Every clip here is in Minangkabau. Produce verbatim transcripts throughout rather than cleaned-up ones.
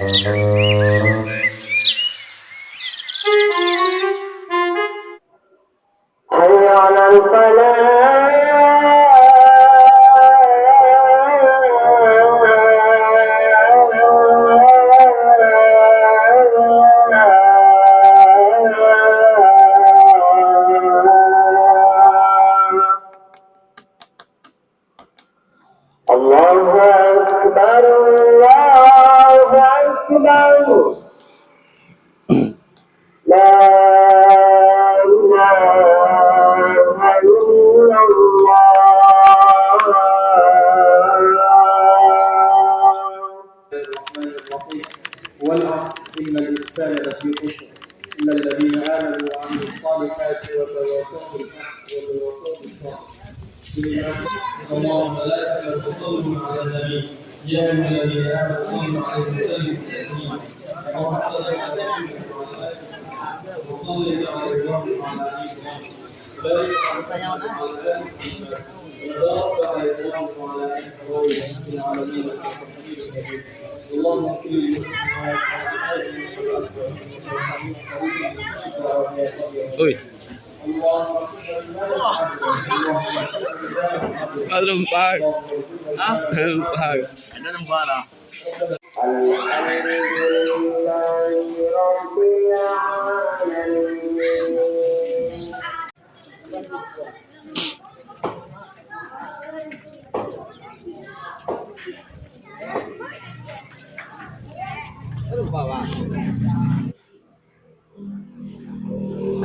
حي على الفلاح. الله أكبر، الله أكبر. لا إله إلا الله. الرحمن الرحيم. والعصر، إن الإنسان لفي خسر، إلا الذين آمنوا وعملوا الصالحات وتواصوا بالحق وتواصوا بالصبر. بسم الله، إن الله وملائكته يصلون على النبي، يا أيها الذين آمنوا صلوا عليه وسلموا تسليما. اللهم صل على محمد وعلى آل محمد، وصل على إبراهيم وعلى آل إبراهيم، وبارك على محمد وعلى آل محمد، كما باركت على إبراهيم وعلى آل إبراهيم في العالمين إنك حميد مجيد. اللهم اغفر للمسلمين والمسلمات. Oi. Alun paham. Alun paham. Alhamdulillahirabbil alamin.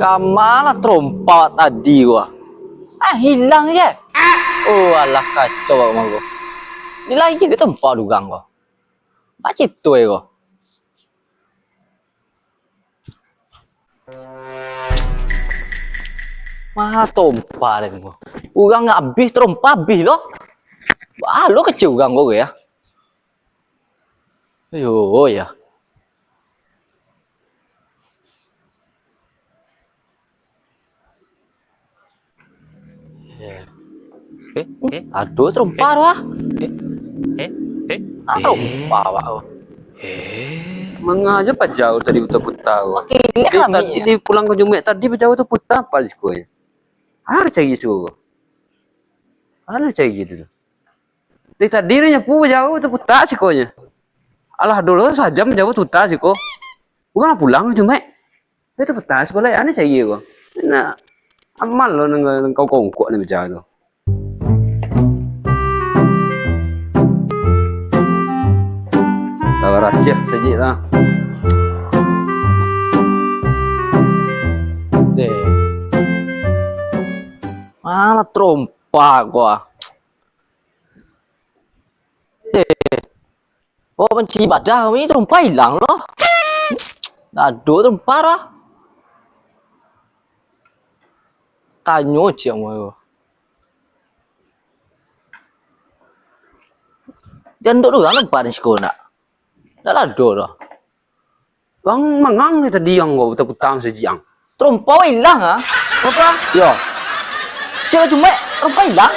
Kama lah tarompa tadi ko? Ah, hilang je. Oh, alah, kacau awak ko. Di lai di tarompa urang ko. Baa carito e ko? Ma tarompa den ko? Urang abih, tarompa abih lo. Baa lo kecek urang ko yo. Ayo, yo. Eh, eh, ado tarompa tu ah. Eh, eh, eh. Ah, tarompa awak tu. Eh. Manga jo paja tadi puta-puta tu. Makin Di, kami, tadi, ya. Di pulang ka Jumek tadi paja tu puta apo siko nyo? Ado cari siko. Ado cari tu. Dari tadi nyo nyapu paja tu puta siko nyo. Alah, dulu sajam paja tu puta siko. Bukan lah pulang Jumek. Itu puta siko lai, ane cari ko. Nak amal lo nang, nang kau kongkok ni paja tu. Kalau rahasia sajik lah. Deh. Alah, tarompa ko ah. Deh. Oh, mancari ibadah kami, tarompa ilang lo. Ndak ado tarompa doh. Tanyo ciek amuah ko. Jan ado urang tarompa di siko ndak? Ndak lah ado doh. Bang, mangang ni tadi ang ko, puta-puta masajik ang. Tarompa ilang ah. Apo? Yo. Sia Jumek, tarompa ilang.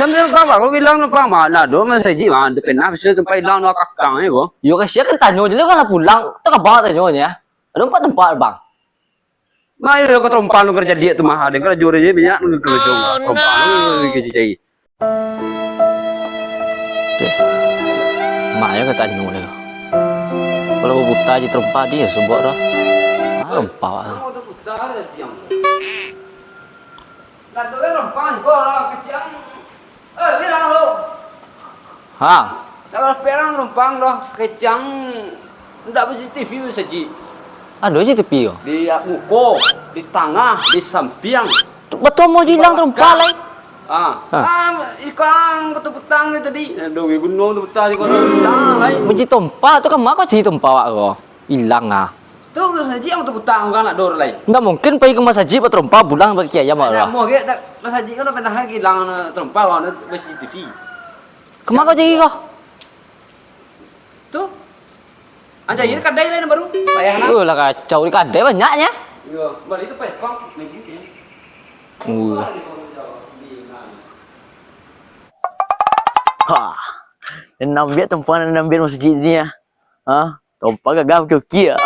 Kan tarompa, kalau ilang tarompa ma, nah, do masajik ma, ado pernah bisa tarompa ilang, do kakang ni ko. Yo, ka sia kan tanyo je lah, kan lah pulang. Tu ka bang tanyo nyo. Ado empat tempat, Bang. Ma, iyo, ka tarompa lu karajo diak tu mah, ado karajo diak banyak lu karajo. Tarompa lu karajo cari. Deh, mak yo ka tanyo deh. Kalau buta je tarompa di, yo sobok doh. Ah, tarompa awak tu. Ha. Kalau perang numpang doh, kecang ndak ba-C C T V saji. Ado C C T V ko? Di muko, di tangah, di sampiang. Batua mo ilang tarompa lai. Ah. Ha. Ah, ikang kata petang ni tadi. Aduh, gunung tu petang ni kata petang lai. Mancari tarompa tu kan, mako cari tarompa awak ko. Ilang ah. Tu masajik yang tu petang urang nak dor lai. Ndak mungkin pai ka masajik batarompa pulang pakai ayam awak lah. Namo ge, masajik kan pernah lagi ilang tarompa lawan ba-C C T V. Kama kau cari ko? Tu. Aja ini kadai lain baru. Payah nak. Oh, lah kacau, di kadai banyaknyo. Iyo, bali tu payah pang lagi kan. Oh. Ha. Nan ambiak tempat nan ambiak masajik ni ya. Ha? Tompa gagah uki-uki ya.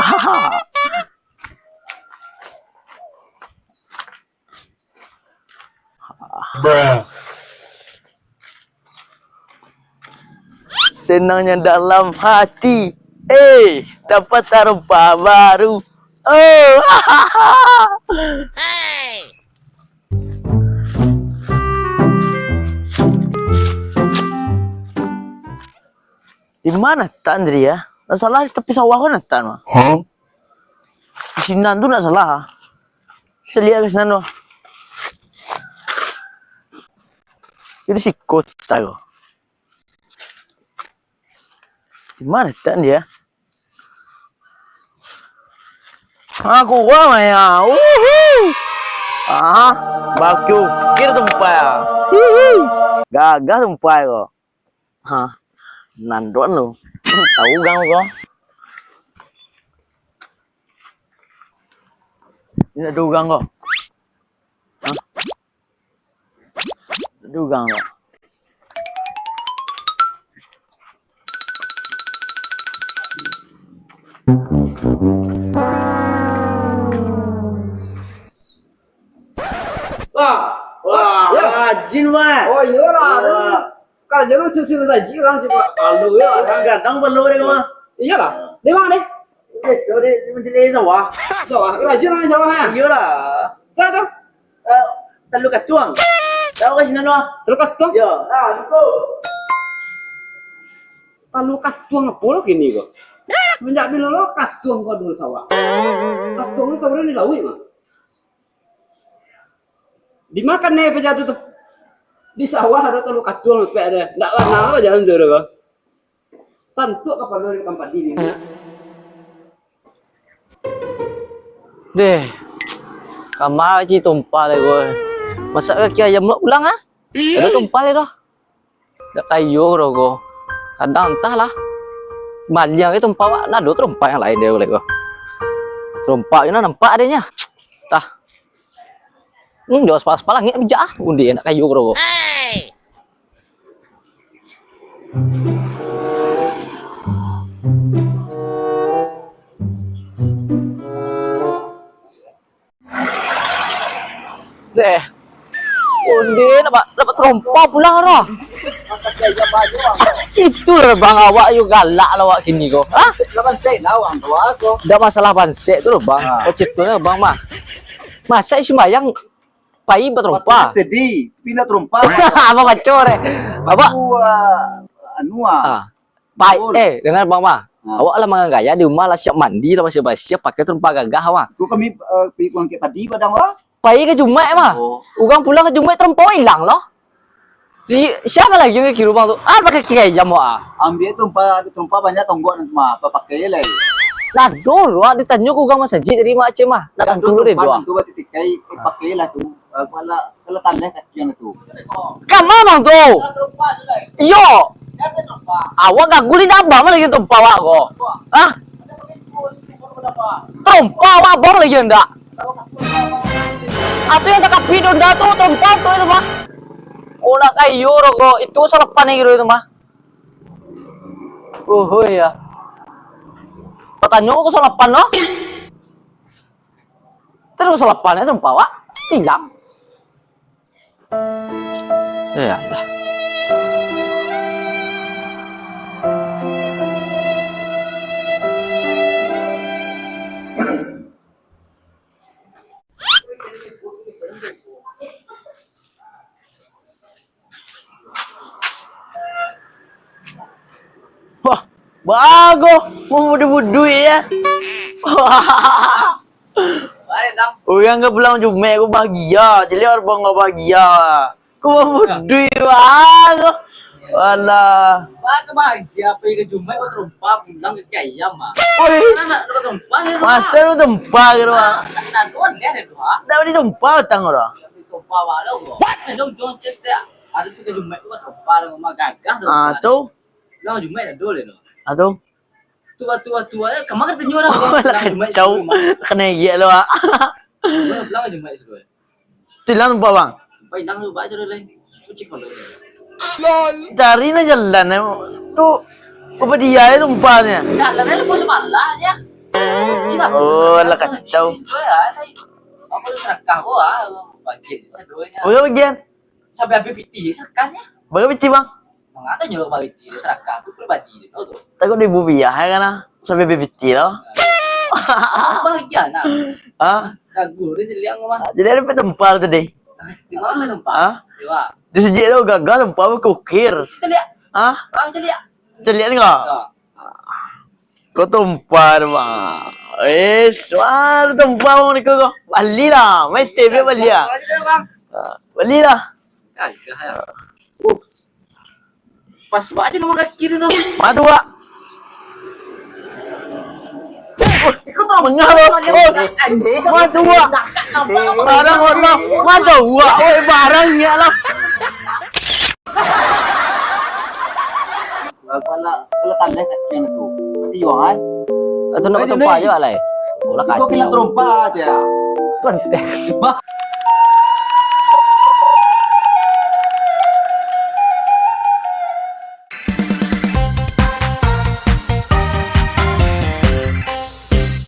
Senangnya dalam hati, eh, dapat tarompa baru. Oh. Di mana tan tadi ya? Nak salah di tapi sawah ko nak tan mah. Di sinan tu nak salah. Saya lihat ke sinan tu. Itu si kota ko. Di mana tan dia? Ah, kurang lah ya. Uhuh. Ah, baku kira tumpai ya. Uhuh. Gagah tumpai ko. Ha, nanduan tu. Tahu gang ko. Ini ada urang ko. Ha? Ada urang ko. Wah, wah, ya. Rajin, Wan. Oh, iyolah. Wah. Kalau jalur susun saji orang cuma palu ya. Gadang palu dia mah. Iyalah. Di mana deh? Biasa di menjeling sawah. Sawah, rajin orang sawah ya. Iyalah. Tahu tu? Eh, Talu Katuang. Tahu ke sinan mah? Talu Katuang? Ya. Ah, betul. Talu Katuang apa lo kini ko? Semenjak bilo lo Katuang ko dulu sawah. Katuang ni sawah di lauik mah. Dimakan ne pajatu tu. Di sawah ado Talu Katuang pek ado. Ndak warna apo jalan tu ko. Tantu kapalo di kampat diri. Deh. Kama ci tumpah lai ko. Masak kaki ayam lo pulang ah. Ado tumpah lai doh. Dak kayo doh ko. Kadang antahlah. Maliang itu tumpah wak, ndak ado tumpah yang lain deh ko. Tumpah ini nampak adanya. Tah. Hmm, jauh sepalah-sepalah ngek bijak ah. Undi nak kayu kuro. Deh. Undi dapat, dapat terompa pulang dah. Itu lah bang awak yo galak lah awak kini ko. Hah? Lah bansek lah awak tu. Dak masalah bansek tu lah bang. Ha. Kau ceritanya bang mah. Masa isi bayang Pai batarompa. Steady, pindah tarompa. Apa baco deh? Apa? Anu ah. Ah. Pai, eh, dengar bang mah. Ha. Awak lah manggaya di rumah lah siap mandi lah basiah-basiah pakai tarompa gagah mah. Ko kami eh, pi kuang kek padi padang wah. Pai ka Jumaik mah. Oh. Urang pulang ka Jumaik tarompa ilang loh. Di, siapa lagi yang kaki lubang tu? Ah, pakai kaki ayam wak ah. Ambiak tarompa, tarompa banyak tonggok nan mah, pakai lai. Lah doh wak ditanyo ka urang masajik tadi mak aceh mah. Nak tantu deh doh. Tantu batitikai, pakai lah tu. Kalau kalau taleh kaki yang tu. Kama bang tu? Iyo. Awak gagu ni dah abang lagi tarompa wak ko. Hah? Tarompa wak abang lagi ndak? Atau yang takapi donda tu tarompa tu itu mah. Oh nak kayo rokok itu salapan yang kiro itu mah. Oh iya. Patanyo ko salapan lo. Terus salapan itu tarompa wak. Hilang. Ya Allah. Wah, bagus. Mau budu-budu ya. Urang ka pulang Jumaik ko bahagia. Ciliak urang ka bahagia. Ko babuduik bang. Walah. Bang bahagia pai ka Jumaik, bang tarompa pulang ka ayam ah. Oi. Masa lu tarompa gitu bang? Dak ditarompa utang orang. Ditarompa bang lo. Ada ujung ces dia. Ada pai ka Jumaik tu bang tarompa dengan rumah gagah tu. Ah tu. Pulang Jumaik dah dulu tu. Ah tu. Tua-tua-tua, eh, kama ka tanyo lah. Oh, lah kacau. Lah kena igik lo ah. Pulang Jumaik sudah. Tilang nampak bang? Nampak hilang tu, baca dulu lai. Cuci kepala. Cari lah jalan eh. Tu Apa dia itu umpannya? Jalan aja lepas malah aja. Oh, lah kacau. Apa lu serakah gua? Bagian sadonyo. Orang bagian. Sampai habis piti serakahnya. Berapa piti, Bang? Mengapa nyuruh balik piti serakah tu pribadi dia tu. Takut di bubiah ya kan? Sampai habis piti loh. Bahagia nah. Hah? Lagu dia jeliang mah. Jadi ada tempat tadi. Di mana tempat? Hah? Di mana? Di sejak tu gagal tempat berkukir. Celiak. Hah? Bang celiak. Celiak enggak? Ya. Kau tumpar, Bang. Eh, suara tumpar, Bang, ni kau. Balilah. Main step dia balilah. Aja bang. Balilah. Gagah ya. Uh. Pas banget nomor kaki dia tu. Madu, Wak. Ikut terus. Mengapa? Oh, madu, Wak. Barang Allah. Madu, Wak. Oi, barang ya lah. Kalau kalau taleh kat yang tu. Mati juang ai. Atau nak Eh, bertempa Juni. je lah. Bola Kau kena kacau. terompa aja. Penting. Bah.